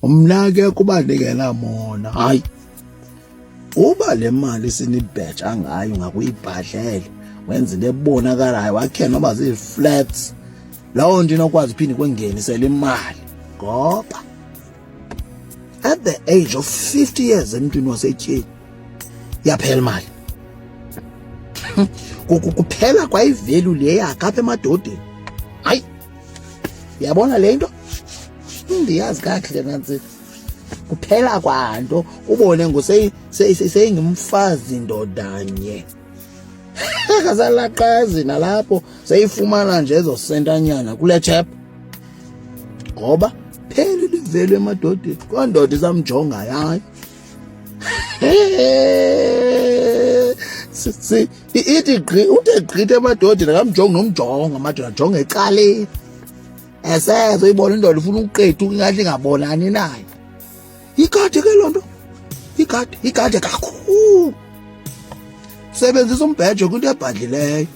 Mna ke kuba ndingenamona, hayi, uba le mali sinibheja ngayo ngakuyibhadlele wenza into ebonakalayo, wakhe noba zii-flats, loo nto inokwazi uphinde kwengenisela imali, ngoba at the age of 50 years emntwini wasetyhini yaphela imali, kuphela kwayivalue le yakhe apha emadodeni. Hayi, uyabona le nto, ndiyazi kakuhle nantsika, kuphela kwanto ubone ngoseyingumfazi ndodanye akasalaqazi nalapho seyifumana nje ezo sentanyana kule chep, ngoba phela ilivelo emadodeni, kwandoda isamjonga yayo. Ithi gqi, uthe gqitha emadodeni, akamjongi nomjonga amadoda, ajonge ecaleni, esezo ibona indoda ifuna ukuqethu ingathi ingabonani nayo. Ikade ke loo nto, ikade, ikade kakhulu. Sebenzisa umbhejo kwinto ebhadlileyo.